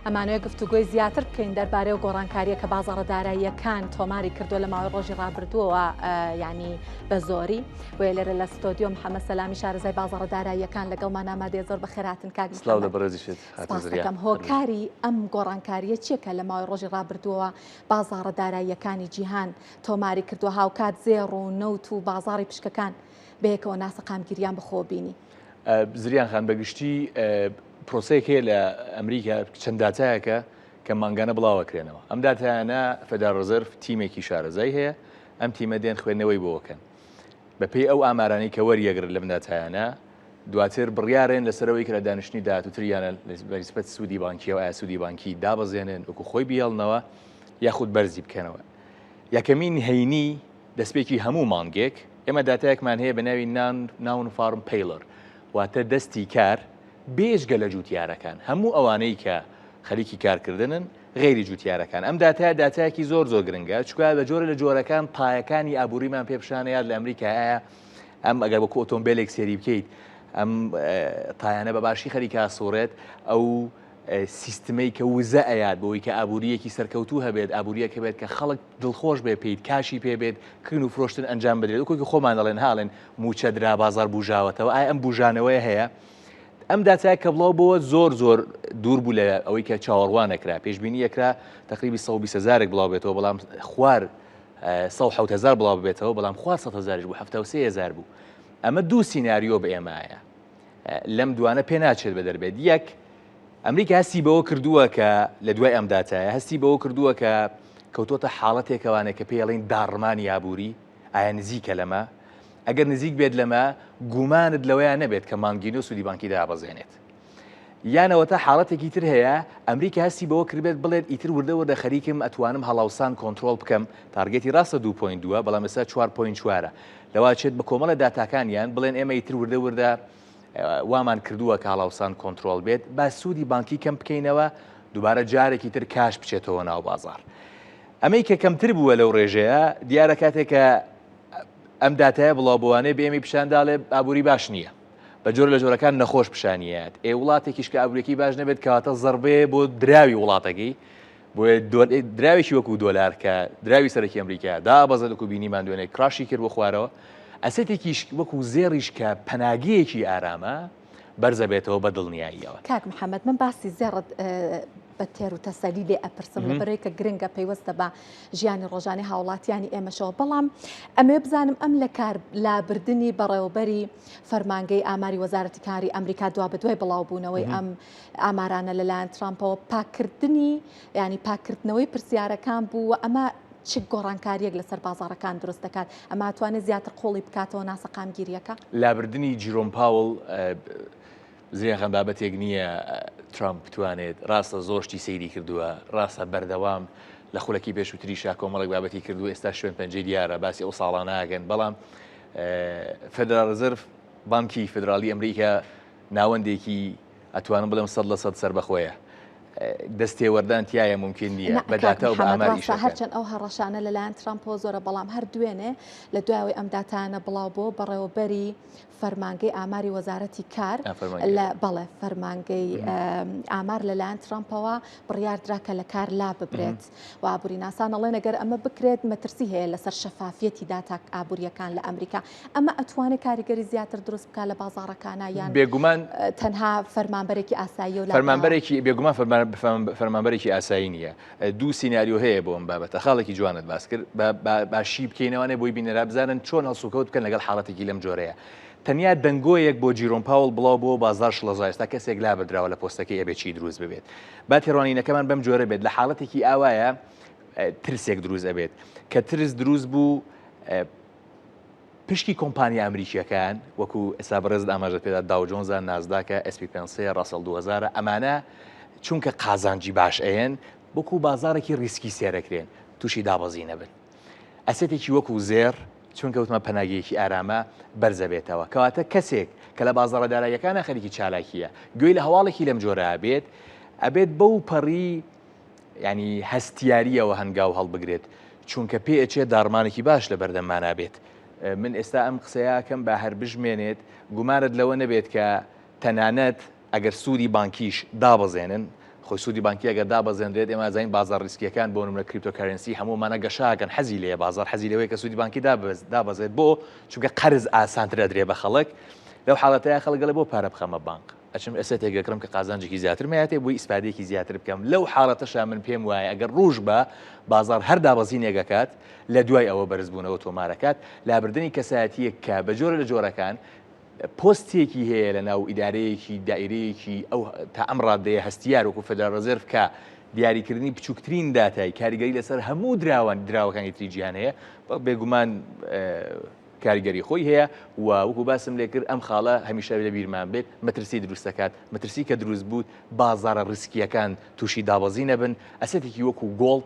ئەمانەوێت گفتوگۆی زیاتر بکەین دەربارەی و گۆڕانکاریە کە بازاڕە داراییەکان تۆماری کردووە لە ماوەی ڕۆژی ڕابردووەوە ینی بە زۆری بۆیە لێرە لە ستۆدیۆ محەممەد سەلامی شارەزای بازاڕە داراییەکان لەگەڵمان ئامادەیە زۆر بەخێرهاتن کاک سڵاو لە بەڕێزیشت سپاس دەکەم هۆکاری ئەم گۆڕانکاریە چییە کە لە ماوەی ڕۆژی ڕابردووەوە بازاڕە داراییەکانی جیهان تۆماری کردووە هاوکات زێڕ و نەوت و بازاڕی پشکەکان بەیەکەوە ناسەقامگیریان بەخۆوە بینی؟ زریان خان بەگشتی پرۆسەیەک هەیە لە ئەمریکا چەند داتایەکە کە مانگانە بڵاوەکرێنەوە ئەم داتایانە Federal Reserve تیمێکی شارەزای هەیە ئەم تیمە دێن خوێندنەوەی بۆکەن بەپێی ئەو ئامارانەی کە وەریەگرن لەم داتایانە دواتر بڕیارێن لەسەرەوەی کە لە دانیشتنی داهاتووتریانە بەنیسبەت سوودی بانکیەوە ئایا سوودی بانکی دابەزێنن وەکو خۆی بیهێڵنەوە یاخود بەرزی بکەنەوە یەکەمین هەینی دەستپێکی هەموو مانگێک ئێمە داتایەکمان هەیە بە ناوی non-farm payroll واتە دەستی کار بێجگە لە جوتیارەکان هەموو ئەوانەی کە خەریکی کارکردنن غەیری جوتیارەکان ئەم داتایە داتایەکی زۆر زۆر گرنگە چونکە بە جۆرە لە جۆرەکان پایەکانی ئابووریمان پێ پیشانەیات لە ئەمریکا ئایا ئەم ئەگەر وەکو ئۆتۆمبیلێک سێری بکەیت ئەم تایانە بە باشی خەریکە سوڕێت ئەو سیستمەی کە وزە ئەیات بۆی کە ئابووریەکی سەرکەوتوو هەبێت ئابووریەک هەبێت کە خەڵک دڵخۆش بێ پێیت کاشی پێ بێت کڕین و فرۆشتن ئەنجام بدرێت وەکو خۆمان دەڵێن هاڵێن موچە درا بازار بوژاوەتەوە ئایا ئەم بوژانەوەیە هەیە ئەم داتایە کە بڵاو بۆوە زۆر زۆر دوور بوو لە ئەوەی کە چاوەڕوان نەکرا پێشبینی یەکرا تقریبی 120 هزارێک بڵاو بێتەوە بەڵام خوار 107 هزار بڵاو بێتەوە بەڵام خوار 100 هزاریش بوو 73 هزار بوو ئەمە دوو سیناریۆ بە ئێمایە لەم دوانە پێ ناچێت بە دەربێت یەک ئەمریکا هەستی بەوە کردووە کە لە دوای ئەم داتایە هەستی بەوە کردووە کە کەوتۆتە حاڵەتێکەوانێک کە پێڵین داڕمانی ئابووری ئایا نزیکە لەمە ئەگەر نزیک بێت لەمە گومانت لەوەیا نەبێت کە مانگی نۆ سوودی بانکی دابەزێنێت. یان ئەوەتا حاڵەتێکی تر هەیە ئەمریکا هەستی بەوە کردبێت بڵێت ئیتر وردە وردە خەریکم ئەتوانم هەڵاوسان کۆنترۆڵ بکەم target ی ڕاستە دوو point دووە بەڵام ئێستا چوار point چوارە لەوە چێت بە کۆمەڵە داتاکانیان بڵێن ئێمە ئیتر وردە وردە وامان کردووە کە هەڵاوسان کۆنترۆڵ بێت با سوودی بانکی کەم بکەینەوە دووبارە جارێکی تر cash بچێتەوە ناو بازار ئەمەی کە کەمتر بووە لەو ڕێژەیە دیارە کاتێک کە ئەم داتایە بڵاوبووانەی بە ئێمەی پیشان داڵێ ئابووری باش نییە بە جۆر لە جۆرەکان نەخۆش پیشانیات ئێ وڵاتێکیش کە ئابووریەکەی باش نەبێت کەواتە زەربەیە بۆ دراوی وڵاتەکەی بۆیە دراوێکی وەکو دۆلار کە دراوی سەرەکی ئەمریکا دابەزێت وەکو بینیمان دوێنێ crash ی کرد بۆ خوارەوە asset ێکیش وەکو زێڕیش کە پەناگەیەکی ئارامە بەرزە بێتەوە بە دڵنیاییەوە. کاک محەمەد من باسی زێڕت بە تێر و تەسەلی لێ ئەپرسم لەبەرەی کە گرنگە پەیوەستە بە ژیانی ڕۆژانی هاوڵاتیانی ئێمەشەوە بەڵام ئەمێ بزانم ئەم لە کار لابردنی بەڕێوەبەری فەرمانگەی ئاماری وەزارەتی کاری ئەمریکا دوا بەدوای بڵاوبوونەوەی ئەم ئامارانە لەلایەن ترامپەوە پاکردنی ینی پاکردنەوەی پرسیارەکان بوو و ئەمە چ گۆڕانکاریەک لەسەر بازاڕەکان دروست دەکات؟ ئەمە ئەتوانێت زیاتر قوڵی بکاتەوە ناسەقامگیریەکە؟ لابردنی جیرۆم پاوڵ زریان بابەتێک نییە ترامپ بتوانێت ڕاستە زۆر شتی سەیری کردووە ڕاستە بەردەوام لە خولەکی پێشووتریشا کۆمەڵێک بابەتی کردووە ئێستا شوێن پەنجەی دیارە باسی ئەو ساڵانە ئەکەن بەڵام Federal Reserve بانکی فیدراڵی ئەمریکا ناوەندێکی ئەتوانم بڵێم 100% سەربەخۆیە دەستێوەردان تیایە مومکین نییە بە داتا و بە ئامار ئیش ئەکەن. هەرچەند ئەو هەڕەشانە لەلایەن ترامپەوە زۆرە، بەڵام هەر دوێنێ لە دوای ئەوەی ئەم داتایانە بڵاو بۆ، بەڕێوەبەری فەرمانگەی ئاماری وەزارەتی کار لە بەڵێ فەرمانگەی ئامار لەلایەن ترامپەوە بڕیاردرا کە لە کار لا ببرێت و ئابووریناسان ئەڵێن ئەگەر ئەمە بکرێت مەترسی هەیە لەسەر شەفافیەتی داتا ئابوورییەکان لە ئەمریکا. ئەمە ئەتوانێت کاریگەری زیاتر دروست بکات لە بازاڕەکانا یان بێگومان تەنها فەرمانبەرێکی ئاساییە و لابراوە؟ فەرمانبەرێکی بێگومان فەرمانبەرێکی ئاسایی نییە. دوو سیناریۆ هەیە بۆ ئەم بابەتە. خاڵێکی جوانت باس کرد. با شی بکەینەوانێ بۆی بینەران بزانن چۆن هەڵسوکەوت بکەن لەگەڵ حاڵەتێکی لەم جۆرەیە. تەنیا دەنگۆیەک بۆ جیرۆم پاوڵ بڵاو بۆوە بازاڕ شڵەژا ئێستا کەسێک لابردراوە لە پۆستەکەی ئەبێ چی دروست ببێت. با تێڕوانینەکەمان بەم جۆرە بێت لە حاڵەتێکی ئاوایە ترسێک دروست ئەبێت. کە ترس دروست بوو پشکی کۆمپانیا ئەمریکییەکان وەکو ئێستا بەڕێزت ئاماژەت پێدا داو جۆنزە، نازداکە، SP 500، ڕاسڵ 2000 ئەمانە چونکە قازانجی باش ئەیەن وەکو بازاڕێکی risk ی سێرەکرێن تووشی دابەزی نەبن. asset ێکی وەکو زێڕ چونکە وتمان پەناگەیەکی ئارامە بەرزەبێتەوە کەواتە کەسێک کە لە بازاڕە داراییەکانە خەریکی چالاکییە گوێی لە هەواڵێکی لەم جۆرە بێت ئەبێت بەو پەڕی یانی هەستیارییەوە هەنگاو هەڵبگرێت، چونکە پێ ئەچێت داڕمانێکی باش لە بەردەممانا بێت. من ئێستا ئەم قسەیە ئەکەم با هەر بشمێنێت، گومانت لەوە نەبێت کە تەنانەت ئەگەر سوودی بانکیش دابەزێنن، خۆی سوودی بانکی ئەگەر دابەزێنرێت ئێمە ئەزانین بازاڕ risk یەکان بۆ نمونە cryptocurrency هەموومانە گەشاکەن حەزی لێیە بازاڕ حەزی لەوەیە کە سوودی بانکی دابەزێت بۆ چونکە قەرز ئاسانتر ئەدرێ بە خەڵک لەو حاڵەتەیە خەڵک گەڵێ بۆ پارە بخەمە بانق ئەچم asset ێک دەکڕم کە قازانجێکی زیاترم هەیەتێ بۆی ئیسفادەیەکی زیاتر بکەم لەو حاڵەتەشا من پێم وایە ئەگەر ڕووش بە بازاڕ هەر دابەزینێک ئەکات لە دوای ئەوە بەرزبوونەوە تۆمارەکات لابردنی کەسایەتیەک کە بە جۆرە لە جۆرەکان پۆستێکی هەیە لە ناو ئیدارەیەکی دایرەیەکی ئەو تا ئەم ڕادەیە هەستیار وەکو Federal Reserve کە دیاریکردنی بچووکترین داتای کاریگەری لەسەر هەموو دراوان دراوەکانی تری جیهان هەیە بێگومان کاریگەری خۆی هەیە و وەکو باسم لێ کرد ئەم خاڵە هەمیشە لە بیرمان بێت مەترسی دروست دەکات مەترسی کە دروست بوو بازارە risk یەکان تووشی دابەزی نەبن asset ێکی وەکو gold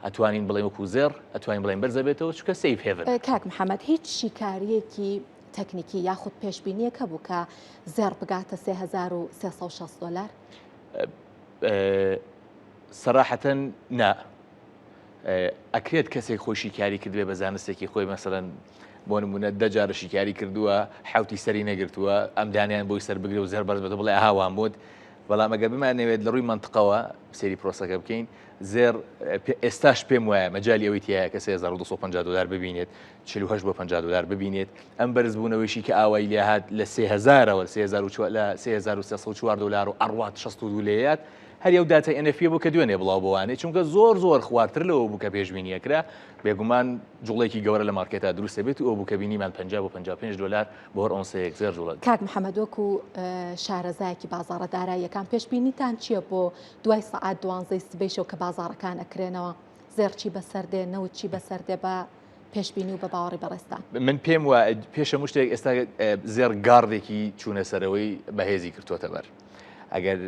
ئەتوانین بڵێن وەکو زێڕ ئەتوانین بڵێن بەرزەبێتەوە چونکە safe haven. کاک محەمەد هیچ شیکارییەکی تەکنیکی یاخود پێشبینییەک هەبوو کە زێڕ بگاتە 3360 دۆلار؟ سەراحەتەن نا. ئەکرێت کەسێک خۆی شیکاری کردبێ بە زانستێکی خۆی مەسەلەن بۆ نمونە دە جارە شیکاری کردووە حوتی سەری نەگرتووە ئەم دانیان بۆی سەر بگرێ و زێر بەرز بێتەوە بڵێ ئەها وام بوت بەڵام ئەگەر بمانەوێت لە ڕووی مەنتقەوە سەیری پرۆسەکە بکەین زێر ئێستاش پێم وایە مەجای ئەوەی تایە کە 3250 دلار ببینێت 48 بۆ 50 دلار ببینێت ئەم بەرزبوونەوەیشی کە ئاوای لێهات لە 3000ەوە لە 3304 دلار و ئەڕوات 62 لێیات هەر ئەو داتای NFP بوو کە دوێنێ بڵاو بۆوانێ چونکە زۆر زۆر خوارتر لەوە بوو کە پێشبینی ئەکرا بێگومان جوڵەیەکی گەورە لە مارکێتا دروست دەبێت و ئەو بوو کە بینیمان 50 بۆ 55 دۆلار بۆ هەر ئۆنسەیەک زێر جوڵە کاک محەمەد وەکو شارەزایەکی بازاڕە داراییەکان پێشبینیتان چییە بۆ دوای سەعات دوانزەی سبەی شەو کە بازاڕەکان ئەکرێنەوە زێڕ چی بەسەر دێ نەوت چی بەسەر دێ بە پێشبینی و بە باوەڕی بەڕێزتان؟ من پێم وایە پێش هەموو شتێک ئێستا زێڕ گاڕدێکی چوونە سەرەوەی بەهێزی گرتووەتە بەر ئەگەر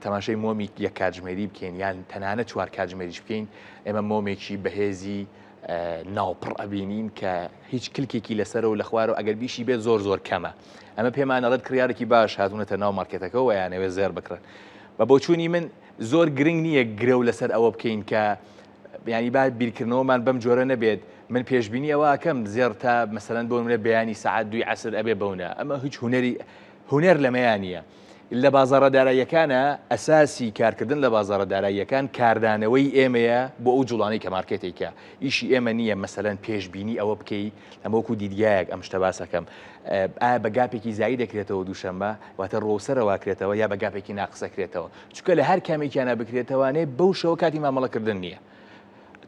تەماشای مۆمی یەک کاتژمێری بکەین یان تەنانەت چوار کاتژمێریش بکەین ئێمە مۆمێکی بەهێزی ناوپڕ ئەبینین کە هیچ کلکێکی لەسەر و لە خوارەوە ئەگەر بیشی بێت زۆر زۆر کەمە ئەمە پێمان ئەڵێت کڕیارێکی باش هاتوونەتە ناو مارکێتەکەەوە یانەوێ زێر بکڕن بە بۆچوونی من زۆر گرنگ نییە گرەو لەسەر ئەوە بکەین کە ینی با بیرکردنەوەمان بەم جۆرە نەبێت من پێشبینی ئەوە ئەکەم زێڕ تا مەسەلەن بۆ منە بەیانی سەعات دووی عەسر ئەبێ بەونە ئەمە هیچ هونەری هونەر لەمەیان نییە لە بازاڕە داراییەکانا ئەساسی کارکردن لە بازاڕە داراییەکان کاردانەوەی ئێمەیە بۆ ئەو جوڵانەی کە مارکێت ئەیکا ئیشی ئێمە نییە مەسەلەن پێشبینی ئەوە بکەی ئەمە وەکو دیدگایەک ئەم شتە باس ئەکەم ئایا بە gap ێکی زایی دەکرێتەوە دووشەممە واتە ڕووەو سەرەوە کرێتەوە یا بە gap ێکی ناقسە کرێتەوە چونکە لە هەر کامێکیانە بکرێتەوانێ بەو شەوە کاتی مامەڵەکردن نییە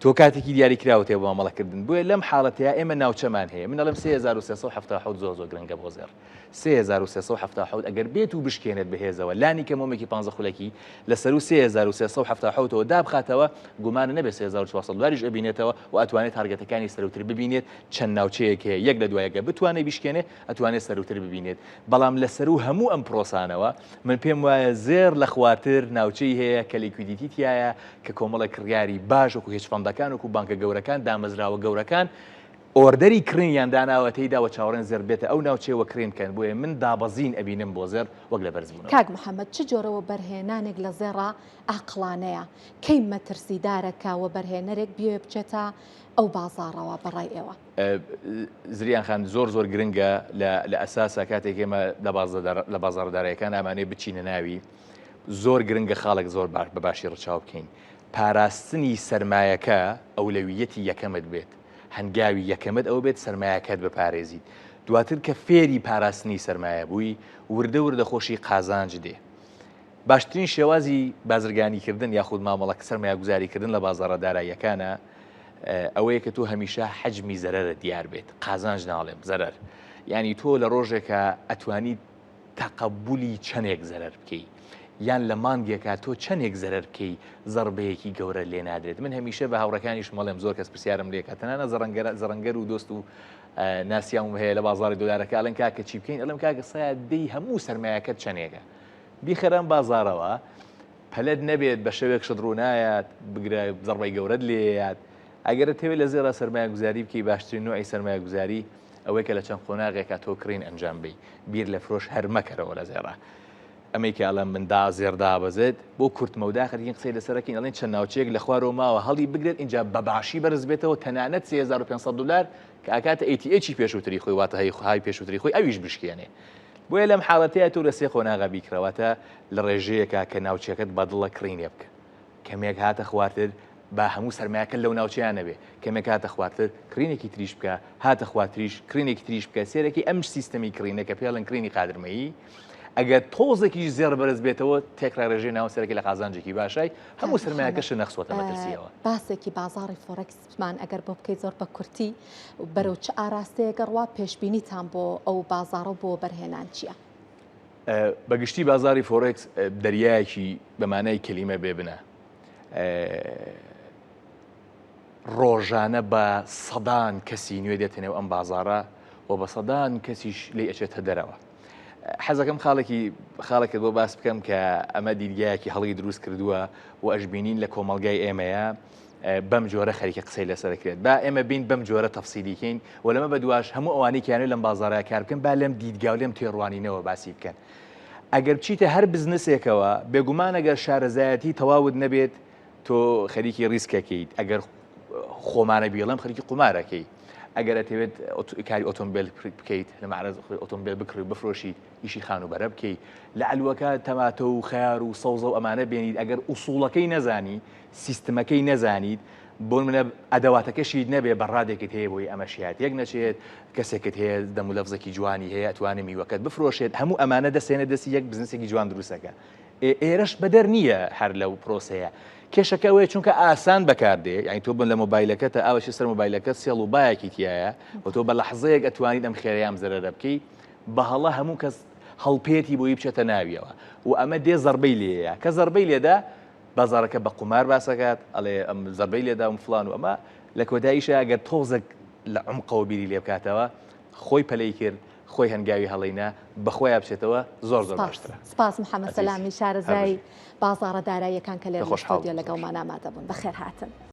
تۆ کاتێکی دیاریکراوت هەیە بۆ مامەڵەکردن بۆیە لەم حاڵەتەیا ئێمە ناوچەمان هەیە من ئەڵێم 3377 زۆر زۆر گرنگە بۆ زێڕ 3377 ئەگەر بێت و بشکێنێت بەهێزەوە لانی کەم مۆمێکی 15 خولەکی لە سەروو 3377ەوە دابخاتەوە گومانە نەبێت 3400 دلاریش ئەبینێتەوە و ئەتوانێت target ەکانی سەروتر ببینێت چەند ناوچەیەک هەیە یەک لە دوایەکە بتوانێت بیشکێنێ ئەتوانێت سەروتر ببینێت بەڵام لە سەروو هەموو ئەم پرۆسانەوە من پێم وایە زێڕ لە خوارتر ناوچەی هەیە کە liquidity تیایە کە کۆمەڵێک کڕیاری باش وەکو hedge fund ەکان وەکو بانکە گەورەکان دامەزراوە گەورەکان order ی کڕینیان داناوە تێیدا و چاوەڕێن زێڕ بێتە ئەو ناوچەیە و کڕین بکەن بۆیە من دابەزین ئەبینم بۆ زێڕ وەک لە بەرزبوونەوە. کاک محەمەد چ جۆرە وەبەرهێنانێک لە زێڕا ئاقڵانەیە؟ کەی مەترسیدارە کە وەبەرهێنەرێک بیەوێ بچێتە ئەو بازاڕەوە بە ڕای ئێوە؟ زریان خان زۆر زۆر گرنگە لە ئەساسا کاتێک ئێمە لە بازاڕە دارایەکان ئامانەوێ بچینە ناوی زۆر گرنگە خاڵێک زۆر باش بە باشی ڕچاو بکەین پاراستنی سەرمایەکە ئەولەویەتی یەکەمت بێت هەنگاوی یەکەمت ئەوە بێت سەرمایەکەت بپارێزیت دواتر کە فێری پاراستنی سەرمایە بووی وردە وردە خۆشی قازانج دێ باشترین شێوازی بازرگانیکردن یاخود مامەڵە سەرمایەگوزاریکردن لە بازاڕە داراییەکانە ئەوەیە کە تۆ هەمیشە حەجمی زەرەرت دیار بێت قازانج ناڵێم زەرەر یعنی تۆ لە ڕۆژێکە ئەتوانی تەقەبولی چەندێک زەرەر بکەی یان لە مانگێکا تۆ چەندێک زەرەر بکەی زەڕبەیەکی گەورە لێ نادرێت من هەمیشە بە هاوڕەکانیش مەڵێم زۆر کەس پرسیارم لێکە تەنانە زەڕەنگەر زەڕەنگەر و دۆست و ناسیاوم هەیە لە بازاری دۆلارەکە ئەڵێن کاکە چی بکەین ئەڵێم کاکە سا دەی هەموو سەرمایەکەت چەندێکە بیخەرە ئەم بازاڕەوە پەلەت نەبێت بە شەوێک شت ڕوونایات بگرە زەڕبەی گەورەت لێیات ئەگەر تەوێت لە زێڕا سەرمایەگوزاری بکەی باشترین نوعی سەرمایەگوزاری ئەوەی کە لە چەند قۆناغێکا تۆ کڕین ئەنجام بەی بیر لە فرۆش هەر مەکەرەوە لە زێڕا ئەمەی کە ئەڵێم من دا زێڕ دابەزێت بۆ کورت مەودا خەریکین قسەی لەسەر ئەکەین ئەڵێن چەند ناوچەیەک لە خوارەوە ماوە هەڵی بگرێت ئینجا بە باشی بەرز بێتەوە تەنانەت 3500 دلار کە ئەکاتە ATH پێشووتری خۆی واتە هەی high پێشووتری خۆی ئەویش بشکێنێ بۆیە لەم حاڵەتەیە تۆ لە سێ قۆناغا بیکڕە واتە لە ڕێژەیەکا کە ناوچەکەت بەدڵە کڕینێ بکە. کەمێک هاتە خوارتر با هەموو سەرمایەکە لەو ناوچەیە نەبێ کەمێک هاتە خوارتر کڕینێکی تریش بکە هاتە خوارتریش کڕینێکی تریش بکە سێرەکی ئەم سیستەمی کڕینە کە پێڵن کڕینی قادرمەیی ئەگەر تۆزێکیش زێڕ بەرز بێتەوە تێکڕای ڕێژەی ناو سەرەکی لە قازانجێکی باشای هەموو سەرمایەکەشت نەخسوەتە مەترسیەوە. باسێکی بازاڕی فۆڕێکسمان ئەگەر بۆ بکەیت زۆر بە کورتی بەرەو چ ئاراستەیەک ئەڕوا پێشبینیتان بۆ ئەو بازاڕە و بۆ وەبەرهێنان چییە؟ بە گشتی بازاڕی فۆڕێکس دەریایەکی بە مانای کەلیمە بێ بنە. ڕۆژانە بە سەدان کەسی نوێ دێتە نێو ئەم بازاڕە و بە سەدان کەسیش لێی ئەچێتە دەرەوە. حەزەکەم خاڵێکی خاڵێکت بۆ باس بکەم کە ئەمە دیدگایەکی هەڵی دروست کردووە و ئەشبینین لە کۆمەڵگای ئێمەیە بەم جۆرە خەریکە قسەی لەسەر کرێت با ئێمە بین بەم جۆرە تەفسیلیکەین و لەمە بەدواش هەموو ئەوانەی کیانێ لەم بازارە کار بکەن با لەم دیدگا و لەم تێڕوانینەوە باسی بکەن ئەگەر بچیتە هەر بزنسێکەوە بێگومان ئەگەر شارەزایەتی تەواوت نەبێت تۆ خەریکی ڕیسکەکەیت ئەگەر خۆمانە بیڵێم خەریکی قومارەکەی ئەگەر ئەتەوێت کاری ئۆتۆمبیل بکەیت لە معرض ئۆتۆمبیل بکڕی و بفرۆشیت ئیشی خانووبەرە بکەیت لە عەلوەکە تەماتە و خەیار و سەوزە و ئەمانە بێنیت ئەگەر ئوسوڵەکەی نەزانی سیستمەکەی نەزانیت بۆ منە ئەدەواتەکەشیت نەبێ بە ڕادێکت هەیە بۆی ئەمە شیات یەک نەچێت کەسێکت هەیە دەم و لەفزێکی جوانی هەیە ئەتوانێ میوەکەت بفرۆشێت هەموو ئەمانە دەستێنە دەستی یەک بزنسێکی جوان دروستەکە ئێرەش بەدەر نییە هەر لەو پرۆسەیە. کێشەکە ئەوەیە چونکە ئاسان بەکاردێ یانی تۆ بن لە مۆبایلەکەتە ئاوەشی سەر مۆبایلەکەت sell و buy ەکی تایە و تۆ بە لەحزەیەک ئەتوانیت ئەم خێرەیە ئەم زەرەرە بکەی بە هەڵە هەموو کەس هەڵپێتی بۆی بچێتە ناویەوە و ئەمە دێ زەربەی لێیە کە زەربەی لێدا بازارەکە بە قومار باسەکات ئەڵێ ئەم زەربەی لێدا و فلان و ئەمە لە کۆتاییشە ئەگەر تۆزێک لە عمقەوە بیری لێ بکاتەوە خۆی پەلەی کرد خۆی هەنگاوی هەڵینا بەخۆیا بچێتەوە زۆر زۆر باشترە. سپاس محەمەد سەلامی شارەزای بازاڕە داراییەکان کە لێرە لە ستۆدیۆ لەگەڵمان ئامادە بوون. بەخێرهاتن.